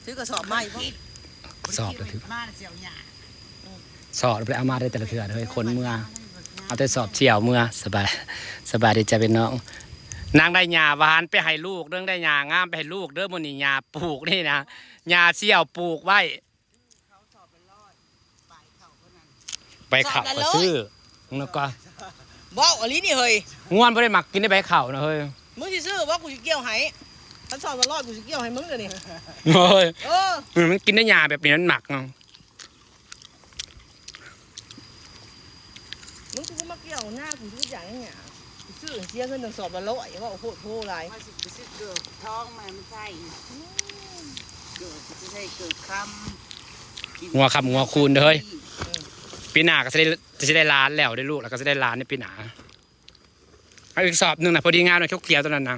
ຖືກະສອບໃໝ່ບໍ່? ສອບລະຖືກ ມາແລ້ວຊິເອົາຫຍ້າ ສອບລະບໍ່ໄດ້ເອົາມາໄດ້ແຕ່ລະເທື່ອເຮີ້ຍ ຂົນເມືອ ເອົາແຕ່ສອບສ່ຽວເມືອ. ສະບາຍ ສະບາຍດີຈ້າພີ່ນ້ອງ. ນາງໄດ້ຫຍ້າຫວານໄປໃຫ້ລູກເດີ ໄດ້ຫຍ້າງາມໄປໃຫ້ລູກເດີ. ມື້ນີ້ຫຍ້າປູກນີ້ນະ ຫຍ້າສ່ຽວປູກໄວ້. ໃບເຂົ້າກໍຊື້ ມຶງນະກໍ ເວົ້າອີ່ຫຼີນີ້ເຮີ້ຍ. ງົວມັນບໍ່ໄດ້ມັກກິນໃນໃບເຂົ້ານະເຮີ້ຍ. ມຶງຊິຊື້ບໍ່? ກູຊິກ່ຽວໃຫ້. ຄັນສອບລະຮ້ອຍ ກູຊິກ່ຽວໃຫ້ມຶງດຽວນີ້. ໂອ້ຍ ເອີ ມັນກິນໄດ້ຫຍ້າແບບນີ້ມັນມັກເນາະ. ມຶງຄືມາກ່ຽວນາກູ ຄືຢ່າງຫຍັງ ຊື້ເສຍເງິນຕັ້ງສອບລະຮ້ອຍ ເວົ້າໂພດໂພຫຼາຍ. ວ່າຊິໄປຊື້ເກີບທອງມາໃຫ້ມັນໃສ່ ອືມ ເກີບຊິໃສ່ເກີບຄຳ ງົວຄຳງົວຄູນເດີເຮີ້ຍ. ອືມ ປີໜ້າກໍຊິໄດ້ ຊິໄດ້ຫຼານແລ້ວເດ້ລູກ ແລ້ວກໍຊິໄດ້ຫຼານໃນປີໜ້າ. ເອົາອີກສອບໜຶ່ງນະ ພໍດີງາມນະ ຂຽວໆ ຕົວນັ້ນນະ.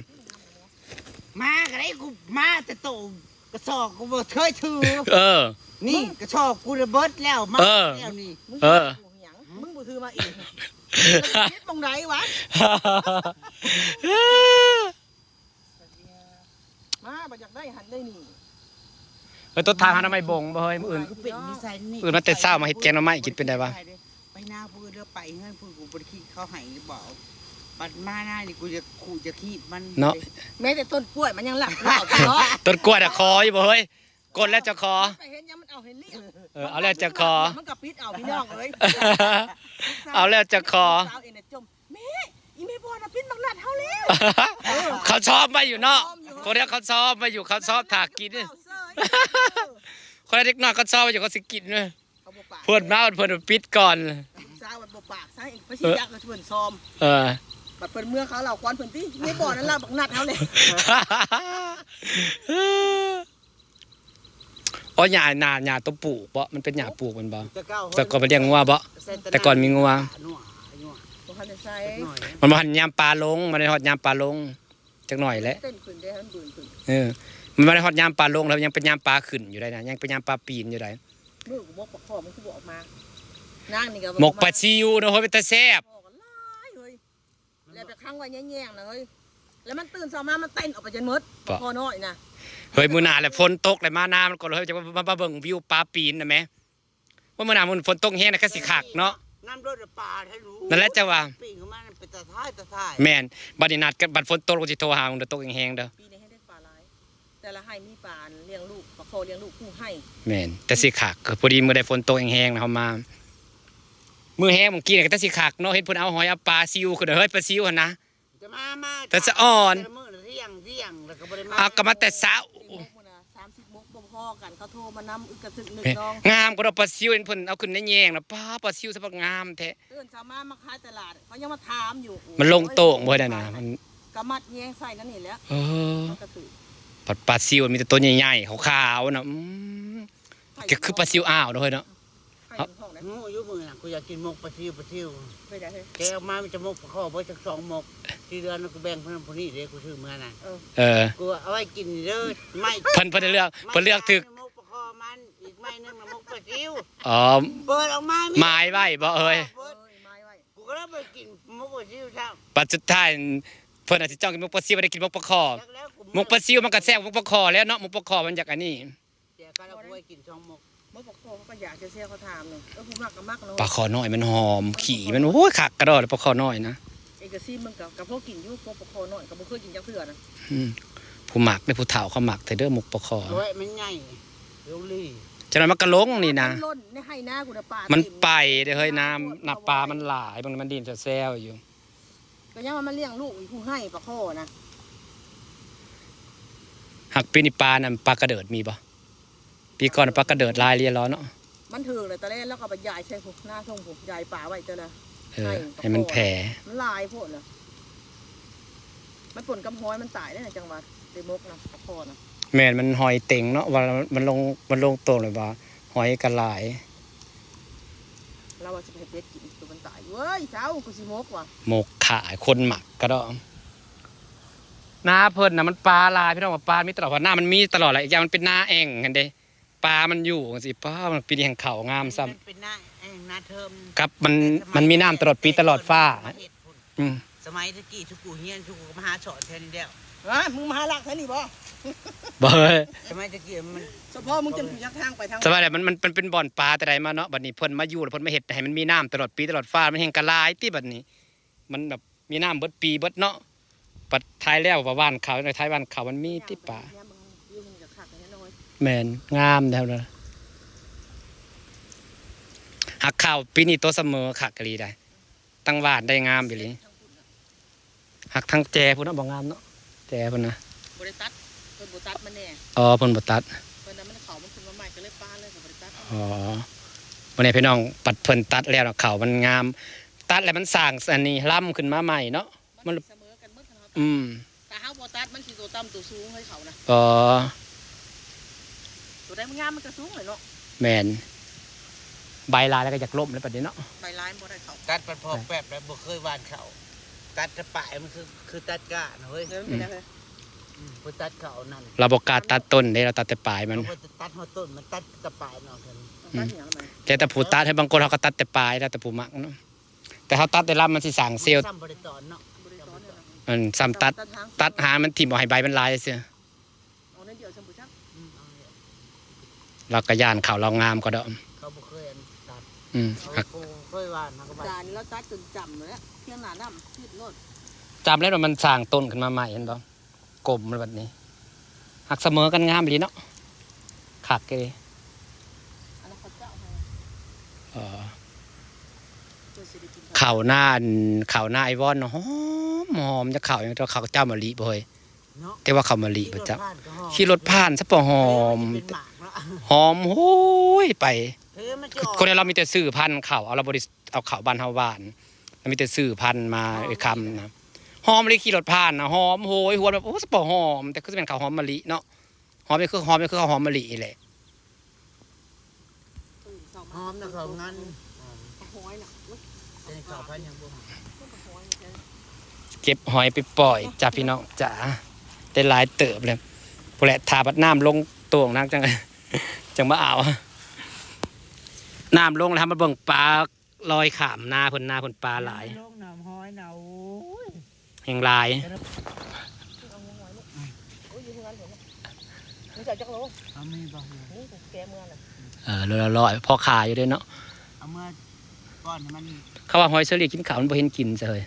ມາກໍໄດ້ ກູມາແຕ່ໂຕ ກະສອບກູບໍ່ເຄີຍຖື. ເອີ ນີ້ກະສອບກູລະເບິດແລ້ວ ມາ ເອີ ແລ້ວນີ້. ເອີ ມຶງບໍ່ຖືມາເອງ ຜິດໝ່ອງໃດວະ? ມາບໍ່ຢາກໄດ້ຫັ້ນໄດ້ນີ້. ເອີ ຕົວທາງຫາໜໍ່ໄມ້ບົງບໍ່ເຮີ້ຍ? ມື້ອື່ນ ເປັນນິໄສນີ້ ມື້ອື່ນມາແຕ່ເຊົ້າມາເຮັດແກງໜໍ່ໄມ້ກິນ ເປັນໃດວະ? ໄປນາພຸ້ນເດີ ໄປເຮືອນພຸ້ນ ກູບໍ່ໄດ້ຄິດເຂົາໃຫ້ຫຼືບໍ່. ບັດມານານີ້ ກູຢາກຂູດຢາກຮີບມັນເນາະ. ແມ້ແຕ່ຕົ້ນກ້ວຍມັນຍັງລັກເນາະ. ຕົ້ນກ້ວຍນະຂໍຢູ່ບໍ່ເຮີ້ຍ? ກົດແລ້ວຈະຂໍ ໄປເຫັນຫຍັງມັນເອົາໃຫ້ລຽກ. ເອີ ເອົາແລ້ວຈະຂໍ ມັນກໍປິດເອົາ ພີ່ນ້ອງເອີຍ. ເອົາແລ້ວຈະຂໍ ສາວເອັນນະຈົມ ແມ່ ອີແມ່ບອນນະປິດບັກນັດເຮົາແລ້ວ. ເອີ ເຂົາຊ້ອມໄວ້ຢູ່ເນາະ ຊອມຢູ່ ຄົນເຮົາເຂົາຊ້ອມໄວ້ຢູ່ ເຂົາຊ້ອມຖ້າກິນ. ເອີ ຄົນເດັກນ້ອຍເຂົາຊ້ອມໄວ້ຢູ່ ເຂົາຊິກິນເວີ້ຍ. ເຂົາບໍ່ປາກ ເພິ່ນມາ ເພິ່ນປິດກ່ອນ. ສາວມັນບໍ່ປາກ ສາວເອງໄປຊິຈັກ ເອີ ເພິ່ນຊອມ. ເອີ ບັດເພິ່ນເມືອເຂົາເລົ່າຄວັນເພິ່ນຕິ ໃນບໍ່ນັ້ນລະບັກນັດເຮົາແຫຼະ. ອໍ ຫຍ້ານາ ຫຍ້າຕົວປູກບໍ? ມັນເປັນຫຍ້າປູກແມ່ນບໍ? ແຕ່ເກົ່າ ແຕ່ກ່ອນໄປລ້ຽງງົວບໍ? ແຕ່ກ່ອນມີງົວ ບໍ່ທັນໄດ້ໃສ່ ມັນບໍ່ທັນຍາມປາລົງ ມັນໄດ້ຮອດຍາມປາລົງ. ຈັກໜ້ອຍແຫຼະ ເຕັ້ນຂຶ້ນເດ້ ໃຫ້ມັນບືນຂຶ້ນ. ເອີ ມັນບໍ່ໄດ້ຮອດຍາມປາລົງແລ້ວ ຍັງເປັນຍາມປາຂຶ້ນຢູ່ໄດ໋ນະ ຍັງເປັນຍາມປາປີນຢູ່ໄດ໋. ມື້ກູໝົກປາຄໍ ມັນຄືບໍ່ອອກມາ? ນາງນີ້ກໍໝົກປາຊິວນະເຮີ້ຍ ເປັນຕາແຊບ. ປາຄໍກໍຫຼາຍເຮີ້ຍ ແລ້ວໄປຂັງໄວ້ແຍງໆນະເຮີ້ຍ ແລ້ວມັນຕື່ນເຊົ້າມາ ມັນເຕັ້ນອອກໄປຈົນໝົດ ປາຄໍນ້ອຍນະ. ເຮີ້ຍ ມື້ໜ້າແຫຼະ ຝົນຕົກແລ້ວ ມານາມັນກ່ອນເຮີ້ຍ ຈະມາ ມາເບິ່ງວິວປາປີນນະແມ. ວ່າມື້ໜ້າມັນຝົນຕົກແຮງນະ ຄືຊິຄັກເນາະ. ນ້ຳລົດປາທະລຸ ນັ້ນແຫຼະຈັ່ງວ່າ ປີນຂຶ້ນມາເປັນຕາທ້າຍ ຕາທ້າຍ. ແມ່ນ ບັດນີ້ນັດກັນ ບັດຝົນຕົກ ລະຊິໂທຫາ ມັນຕົກແຮງໆເດີ. ປີນີ້ແຮງໄດ້ປາຫຼາຍ ແຕ່ລະໄຮ່ມີປາລ້ຽງລູກ ປາຄໍລ້ຽງລູກຄູ່ໄຮ່. ແມ່ນ ແຕ່ຊິຄັກ ພໍດີມື້ໃດຝົນຕົກແຮງໆນະ ເຮົາມາ. ມື້ແຮງມື້ກີ້ນີ້ກໍແຕ່ຊິຄັກເນາະ ເຫັນເພິ່ນເອົາຫອຍເອົາປາຊິວຂຶ້ນ ເຮີ້ຍ ປາຊິວຫັ້ນນະ. ຈະມາ ມາ ແຕ່ສະອອນ ແຕ່ລະມື້ນະທ່ຽງ ທ່ຽງ ແລ້ວກໍບໍ່ໄດ້ມາ ເອົາກໍມາແຕ່ເຊົ້າ. ໝົກມື້ນະ ສາມສິບໝົກບໍ່ພໍກັນ ເຂົາໂທມານຳ ອຶກກະທຶກນຶກນ້ອງ. ງາມກວ່າດອກປາຊິວ ເຫັນເພິ່ນເອົາຂຶ້ນໃນແຍງນະ ປ້າ ປາຊິວສະບັກງາມແທ້. ຕື່ນເຊົ້າມາ ມາຂາຍຕະຫຼາດ ເຂົາຍັງມາຖາມຢູ່. ມັນລົງໂຕ່ງບໍ່ໄດ້ນະ ມັນ ກະມັດແຍງໃສ່ນັ້ນນີ້ແຫຼະ. ເອີ ມັນກະຖືກ ປາ ປາຊິວມີແຕ່ໂຕໃຫຍ່ໆ ຂາວໆນະ. ອືມ ຈະຄືປາຊິວອ່າວເນາະເຮີ້ຍເນາະ. ຮູ້ຢູ່ມື້ນະ ກູຢາກກິນໝົກປາຊິວ ປາຊິວ. ເປັນຫຍັງເຮີ້ຍ? ແກະອອກມາມີແຕ່ໝົກປາຄໍ ເບິດຈັກສອງໝົກ. ທີ່ເຫຼືອນະ ກູແບ່ງເພິ່ນຜູ້ນີ້ເດ້ ກູຊື້ເມືອນະ. ເອີ ເອີ ກູເອົາໄວ້ກິນເດີ. ໄມ້ ເພິ່ນ ເພິ່ນເລືອກ ເພິ່ນເລືອກຖືກ ໝົກປາຄໍມັນ ອີກໄມ້ໜຶ່ງນະໝົກປາຊິວ. ອໍ ເປີດອອກມາມີ ໝາຍໄວ້ບໍ່ເຮີ້ຍ? ເບິດ ເອີ ໝາຍໄວ້ ກູກໍເລີຍບໍ່ໄດ້ກິນໝົກປາຊິວຊ້ຳ. ບັດສຸດທ້າຍ ເພິ່ນອາດຊິຈ້ອງກິນໝົກປາຊິວ ບໍ່ໄດ້ກິນໝົກປາຄໍ. ໝົກປາຊິວມັນກໍແຊບກວ່າໝົກປາຄໍແລ້ວເນາະ ໝົກປາຄໍມັນຢາກອັນນີ້. ເສຍຄ່າດອກບົວໃຫ້ກິນສອງໝົກ. ໝົກປາຄໍເຂົາກໍຢາກແຊວໆ ເຂົາຖາມເນາະ. ເອີ ຜູ້ມັກກໍມັກເນາະ. ປາຄໍນ້ອຍມັນຫອມ ຂີ້ມັນ ໂອ້ຍ ຄັກກະດອກ ປາຄໍນ້ອຍນະ. ເອກະຊີມມັນກໍ ກໍພໍກິນຢູ່ ພວກປາຄໍນ້ອຍກໍບໍ່ເຄີຍກິນຈັກເທື່ອນະ. ອືມ ຜູ້ມັກເດ້ ຜູ້ເຖົ້າເຂົາມັກແທ້ເດີ ໝົກປາຄໍ. ໂອ້ຍ ມັນໃຫຍ່ ລົງລີ ຈັກໜ້ອຍມັນກໍລົງນີ້ນະ. ມັນຫຼົ່ນໃນໄຮ່ນາພຸ້ນນະ ປາ ມັນໄປເດ້ເຮີ້ຍ ນ້ຳ ນ້ຳປາມັນຫຼາຍ ເບິ່ງມັນດິນແຊວໆຢູ່. ກໍຍັງວ່າມັນລ້ຽງລູກອີກຜູ້ໃຫ້ປາຄໍນະ. ຫາກປີນີ້ປານັ້ນ ປາກະເດີດມີບໍ່? ປີກ່ອນປາກະເດີດຫຼາຍເລີຍເນາະ. ມັນຖືກແລ້ວ ຕາແລນແລ້ວກໍໄປຢາຍໃສ່ພຸ້ນ ໜ້າທົ່ງພຸ້ນ ຢາຍປາໄວ້ແຕ່ລະ ເອີ ໃຫ້ ໃຫ້ມັນແຜ່ ມັນຫຼາຍໂພດລະ. ມັນປົນກັບຫອຍມັນຕາຍເດ້ ຈັ່ງວ່າໄດ້ໝົກນະ ປາຄໍນະ. ແມ່ນ ມັນຫອຍເຕັງເນາະ ວ່າມັນລົງ ມັນລົງໂຕແລ້ວວ່າ ຫອຍກໍຫຼາຍ. ລາວວ່າຊິໄປເຮັດເບັດກິນ ໂຕມັນຕາຍ. ເວີ້ຍ ເຊົາ ກູຊິໝົກວ່າ ໝົກຂາຍ ຄົນໝັກກະດອກ. ນາເພິ່ນນະ ມັນປາຫຼາຍ ພີ່ນ້ອງ ວ່າປາມີຕະຫຼອດ ເພາະນ້ຳມັນມີຕະຫຼອດແຫຼະ. ອີກຢ່າງມັນເປັນນາແອ່ງຫັ້ນເດ້ ປາມັນຢູ່ຈັ່ງຊີ້. ປ້າ ປີນີ້ແຮ່ງເຂົ້າງາມຊ້ຳ. ມັນເປັນນາແອ່ງນາເທີມ ກັບມັນ ມັນມີນ້ຳຕະຫຼອດປີຕະຫຼອດຟ້າ. ອືມ ສະໄໝແຕ່ກີ້ ຊຸກູຮຽນ ຊຸກູກໍມາຫາສອນແຖວນີ້ແລ້ວ. ຮະ ມຶງມາລັກແຖວນີ້ບໍ່? ບໍ່ເອີຍ ສະໄໝຕະກີ້ມັນ ສະເພາະມຶງຈະຮູ້ຈັກທາງໄປທາງ ສະໄໝແຫຼະ ມັນ ມັນ ມັນເປັນບ່ອນປ່າແຕ່ໃດມາເນາະ ບັດນີ້ເພິ່ນມາຢູ່ແລ້ວເພິ່ນມາເຮັດໃຫ້ມັນມີນ້ຳຕະຫຼອດປີຕະຫຼອດຟ້າ ມັນແຮ່ງກະຫຼາຍຕິບັດນີ້ ມັນແບບມີນ້ຳເບິດປີເບິດເນາະ ບັດໄຖແລ້ວວ່າຫວ່ານເຂົ້າ ໄຖຫວ່ານເຂົ້າມັນມີຕິປ່າ ແມ່ນ ງາມແລ້ວນະ ຫາກເຂົ້າປີນີ້ໂຕສະເໝີຄັກອີ່ຫຼີໃດ໋ ຕັ້ງຫວ່ານໄດ້ງາມອີ່ຫຼີ ຫາກທາງແຈພຸ້ນນະບໍ່ງາມເນາະ ແຈພຸ້ນນະ ບໍ່ໄດ້ຕັດ ເພິ່ນບໍ່ຕັດມັນແດ່ ອໍ ເພິ່ນບໍ່ຕັດ ເພິ່ນວ່າມັນເຂົ້າມັນຂຶ້ນມາໃໝ່ ກໍເລີຍປະເລີຍ ກໍບໍ່ໄດ້ຕັດ ອໍ ມື້ນີ້ພີ່ນ້ອງ ບັດເພິ່ນຕັດແລ້ວນະ ເຂົ້າມັນງາມ ຕັດແລ້ວມັນສ້າງອັນນີ້ລຳຂຶ້ນມາໃໝ່ເນາະ ມັນ ມັນສະເໝີກັນເບິດ ຄັນເຮົາຕັດ ອືມ ຖ້າເຮົາບໍ່ຕັດມັນຊິໂຕຕ່ຳໂຕສູງເລີຍເຂົ້ານະ ອໍ ໂຕໃດມັນງາມມັນກໍສູງແຫຼະເນາະ ແມ່ນ ໃບຫຼາຍແລ້ວກໍຢາກລົ້ມແລ້ວບັດນີ້ເນາະ ໃບຫຼາຍມັນບໍ່ໄດ້ເຂົ້າ ຕັດປັດພໍແປັບແລ້ວບໍ່ເຄີຍຫວ່ານເຂົ້າ ຕັດແຕ່ປາຍມັນຄື ຄືຕັດກ້ານະເຮີ້ຍ ເອີ ມັນເປັນຫຍັງເຮີ້ຍ ອືມ ບໍ່ຕັດເຂົ້ານັ້ນ ລາວບໍ່ກ້າຕັດຕົ້ນເດ້ ລາວຕັດແຕ່ປາຍມັນ ລາວບໍ່ຕັດຮອດຕົ້ນ ມັນຕັດແຕ່ປາຍເນາະ ອືມ ແຕ່ ແຕ່ຜູ້ຕັດໃຫ້ບາງຄົນເຂົາກໍຕັດແຕ່ປາຍ ແລ້ວແຕ່ຜູ້ມັກເນາະ ແຕ່ເຮົາຕັດແຕ່ລຳມັນຊິສ້າງເຊວ ມັນຊ້ຳບໍ່ໄດ້ຕອນເນາະ ບໍ່ໄດ້ຕອນເນາະ ມັນຊ້ຳຕັດ ຕັດຫາງ ຕັດຫາງມັນຖິ້ມເອົາໃຫ້ໃບມັນຫຼາຍຊື່ ເອົາໜ້ອຍດຽວຊ້ຳບໍ່ຈັກ ອືມ ເອົາແລ້ວ ລາວກໍຢ້ານເຂົ້າລາວງາມກວ່າດອກ ເຂົາບໍ່ເຄີຍອັນຕັດ ອືມ ເຂົາບໍ່ເຄີຍຫວ່ານ ເຮົາກໍຫວ່ານ ຈານນີ້ລາວຕັດຈົນຈຳແລ້ວ ພຽງໜ້ານ້ຳຄືດໂລດ ຈຳແລ້ວມັນສ້າງຕົ້ນຂຶ້ນມາໃໝ່ ເຫັນບໍ່ ກົມແລ້ວບັດນີ້ ຫາກສະເໝີກັນງາມອີ່ຫຼີເນາະ ຄັກອີ່ຫຼີ ອັນນັ້ນເຂົາເຈົ້າໃຫ້ ເອີ ເພື່ອຊິໄດ້ກິນ ເຂົ້າໜ້າ ເຂົ້າໜ້າໄອ້ວອນນະ ຫອມ ຫອມ ຈັກເຂົ້າຫຍັງ ແຕ່ວ່າເຂົ້າເຈົ້າມະລິບໍ່ເຮີ້ຍ ເນາະ ແຕ່ວ່າເຂົ້າມະລິບໍ່ຈັກ ຂີ່ລົດຜ່ານ ສະປະຫອມ ເປັນໝາກເນາະ ຫອມໂຫຍໄປ ຄືມັນຊິອອກ ຄົນລາວມີແຕ່ຊື້ພັນເຂົ້າ ເອົາ ລາວບໍ່ໄດ້ເອົາເຂົ້າບ້ານເຮົາຫວ່ານ ລາວມີແຕ່ຊື້ພັນມາ ເອີຍຄຳນະ ຫອມອີ່ຫຼີ ຂີ່ລົດຜ່ານນະ ຫອມໂຫຍຫວນແບບ ໂອ້ ສະປະຫອມ ແຕ່ຄືຊິແມ່ນເຂົ້າຫອມມະລິເນາະ ຫອມນີ້ຄື ຫອມນີ້ຄືເຂົ້າຫອມມະລິນີ້ແຫຼະ ຫອມນະເຂົ້າງັນ ຫອມ ຫອມນະ ໂອ້ຍ ແຕ່ເຂົ້າພັນຍັງບໍ່ຫອມ ເກັບຫອຍໄປປ່ອຍຈ້າພີ່ນ້ອງຈ້າ ໄດ້ຫຼາຍເຕີບເລີຍ ພຸ້ນແຫຼະ ຖ້າບັດນ້ຳລົງໂຕ່ງນາງຈັ່ງ ຈັ່ງມາເອົາ ນ້ຳລົງແລ້ວເຮົາມາເບິ່ງປາລອຍຂ້າມນາເພິ່ນ ນາເພິ່ນປາຫຼາຍ ນ້ຳລົງ ນ້ຳຫອຍນະ ໂອ້ຍ ແຮ່ງຫຼາຍ ເອົາງົວຫອຍລູກ ໂອ້ຍ ຢູ່ເຮືອນພຸ້ນນະ ມີເຈົ້າຈັກໂລ ເອົາມີບໍ່ ນີ້ກູແກະເມືອນະ ເອີ ໂລລະຮ້ອຍ ພໍຂາຍຢູ່ເດ້ເນາະ ເອົາເມືອປ້ອນໃຫ້ມັນ ເຂົາວ່າຫອຍເຊີຣີກິນເຂົ້າມັນບໍ່ເຫັນກິນຊະເຮີ້ຍ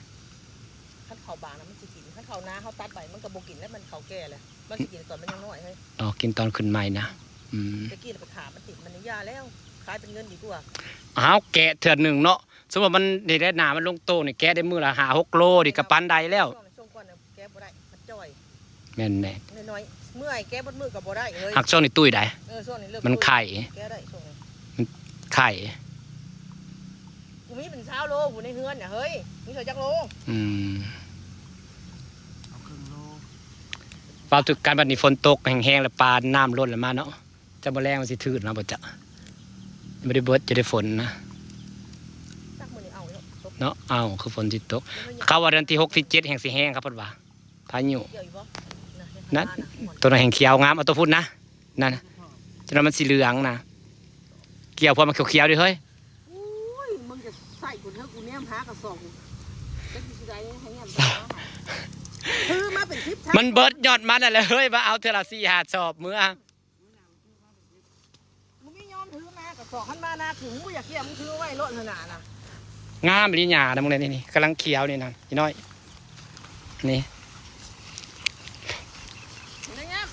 ຄັນເຂົ້າບານນະມັນຊິກິນ ຄັນເຂົ້ານາເຮົາຕັດໃບມັນກໍບໍ່ກິນແລ້ວ ມັນເຂົ້າແກ່ແລ້ວ ມັນຊິກິນຕອນມັນຍັງນ້ອຍເຮີ້ຍ ອໍ ກິນຕອນຂຶ້ນໃໝ່ນະ ອືມ ແຕ່ກີ້ລະໄປຖາມມັນຕິດ ມັນນີ້ຢ່າແລ້ວ ຂາຍເປັນເງິນດີກວ່າ ອ້າວ ແກະເທື່ອໜຶ່ງເນາະ ສົມມຸດວ່າມັນນີ້ໄດ້ໜ້າມັນລົງໂຕນີ້ ແກະໄດ້ມື້ລະຫ້າຫົກໂລນີ້ກໍປານໃດແລ້ວ ຊ່ວງ ຊ່ວງກ່ອນນະແກະບໍ່ໄດ້ ມັນຈ່ອຍ ແມ່ນແຫຼະ ນ້ອຍໆ ເມື່ອຍ ແກະເບິດມື້ກໍບໍ່ໄດ້ເຮີ້ຍ ຫາກຊ່ວງນີ້ຕຸ້ຍໃດ ເອີ ຊ່ວງນີ້ເລີ່ມ ມັນໄຂ້ ແກະໄດ້ຊ່ວງນີ້ ມັນໄຂ້ ກູມີເປັນຊາວໂລພຸ້ນໃນເຮືອນນະເຮີ້ຍ ມີເທົ່າຈັກໂລ ອືມ ເອົາເຄິ່ງໂລ ເວົ້າຖືກກັນ ບັດນີ້ຝົນຕົກແຮງໆ ແລ້ວປານ້ຳລົ້ນແລ້ວມາເນາະ ຈະມື້ແລງມັນຊິຖືກນະບໍ່ຈັກ ບໍ່ໄດ້ເບິດ ຈະໄດ້ຝົນນະ ຈັກມື້ນີ້ເອົາເນາະ ເນາະ ເອົາ ຄືຝົນຊິຕົກ ເຂົາວ່າເດືອນທີຫົກທີເຈັດແຮ່ງຊິແຮງ ເຂົາເພິ່ນວ່າ ພາຍຸ ກ່ຽວອີກບໍ່ ນັ້ນ ໂຕນັ້ນແຮ່ງຂຽວງາມ ເອົາໂຕພຸ້ນນະ ນັ້ນນະ ຈົນວ່າມັນຊິເຫຼືອງນະ ກ່ຽວພວກມັນຂຽວໆເດ້ເຮີ້ຍ ໂອ້ຍ ມຶງຈະໃສ່ກູເທີ ກູແນມຫາກະສອບ ຈັກຊິໄດ້ໃຫ້ແນມ ຖືມາເປັນສິບ ມັນເບິດຍ້ອນມັນນັ້ນແຫຼະເຮີ້ຍ ມາເອົາເທື່ອລະສີ່ຫ້າສອບເມືອ ມຶງມີຍອມຖືມາກະສອບ ຄັນມານາກູບໍ່ຢາກເກັບ ມຶງຖືໄວ້ໂລດຫັ້ນນະ ງາມອີ່ຫຼີຫຍ້ານະ ມຶງນີ້ ນີ້ ກຳລັງຂຽວນີ້ນະ ອີນ້ອຍ ນີ້ ມັນງາມ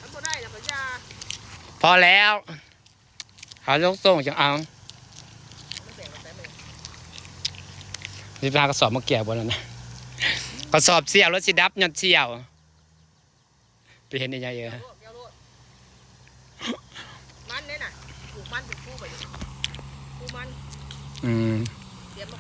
ມັນບໍ່ໄດ້ລະກໍຢ່າ ພໍແລ້ວ ຫາລົງໂຕ່ງຈັ່ງເອົາ ຊິໄປຫາກະສອບມາກ່ຽວບໍ່ນັ້ນນະ ກະສອບສ່ຽວ ລົດຊິດັບຍ້ອນສ່ຽວ. ໄປເຫັນອີ່ຫຍັງອີກ ແກະໂລດ ແກະໂລດ ມັນເດ້ນະ ປູກມັນເປັນພູບັດນີ້ ພູມັນ ອືມ ຕຽມມາ